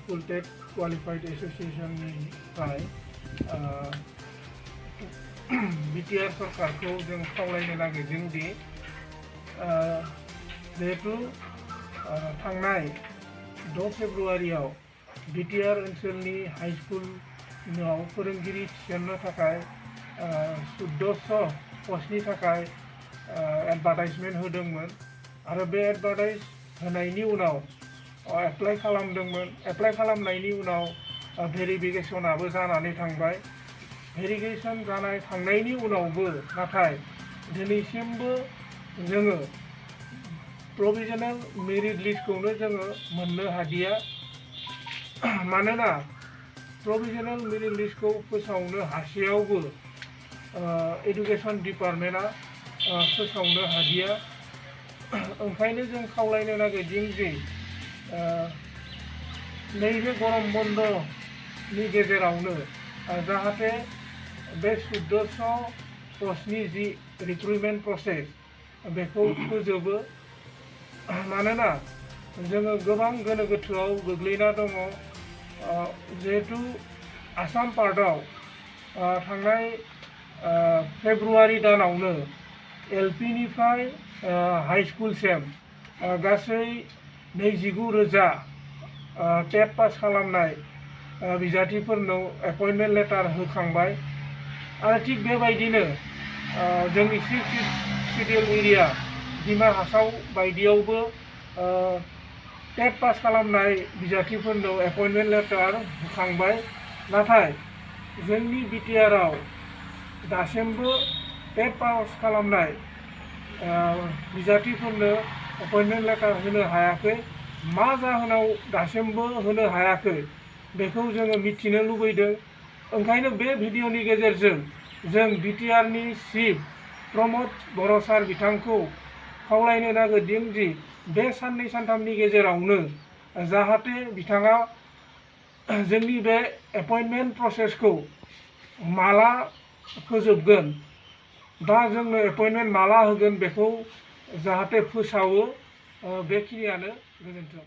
School टेट qualified एसोसिएशननिफ्राय BTR सरकारखौ जों खावलायनो नागिरदों दि जिहेतु थांनाय 6 फेब्रुआरियाव बिटिआर ओनसोलनि हाई स्कुलाव फोरोंगिरि थिसन्नो थाखाय 1400 पस्टनि थाखाय एडभार्टाइजमेन्ट होदोंमोन आरो बे एडभार्टाइज होनायनि उनाव एप्लाइ खालामदोंमोन। एप्लाइ खालामनायनि उनाव भेरिफिकेसनाबो जानानै थांबाय। भेरिफिकेसन जानाय थांनायनि उनावबो नाथाय दिनैसिमबो जोङो प्रभिजनेल मेरिट लिस्टखौनो जोङो मोननो हादिया। मानोना प्रभिजनेल मेरिट लिस्टखौ फोसावनो हासेयावबो एडुकेशन डिपार्टमेन्टआ फोसावनो हादिया। ओंखायनो जों खावलायनो नागिरदों जे नैबे गरम बन्दनि गेजेरावनो जाहाथे बे 1400 पस्टनि जि रिक्रुटमेन्ट प्रसेस बेखौ फोजोबो। मानोना जोङो गोबां गोनो गोथोआव गोग्लैना दङ। जिहेतु आसाम पार्टआव थांनाय फेब्रुआरि दानावनो एलपिनिफ्राय हाई स्कुलसिम गासै 29,000 टेट पास खालामनाय बिजाथिफोरनो एपइन्टमेन्ट लेटार होखांबाय आरो थिग बेबायदिनो जोंनि 6th schedule area Dima Hasao बायदियावबो टेट पास खालामनाय बिजाथिफोरनो एपइन्टमेन्ट लेटार होखांबाय। नाथाय जोंनि बिटिआरआव दासिमबो टेट पास खालामनाय बिजाथिफोरनो एपइन्टमेन्ट लेटार होनो हायाखै। मा जाहोनाव दासिमबो होनो हायाखै बेखौ जोङो मिथिनो लुबैदों। ओंखायनो बे भिडिअनि गेजेरजों जों बिटिआरनि चिफ प्रमद बर' सार बिथांखौ खावलायनो नागिरदों दि बे साननै सानथामनि गेजेरावनो जाहाथे बिथाङा जोंनि बे एपइन्टमेन्ट प्रसेसखौ माला फोजोबगोन बा जोंनो एपइन्टमेन्ट माला होगोन बेखौ जाहाथे फोसावो। बेखिनियानो। गोजोन्थों।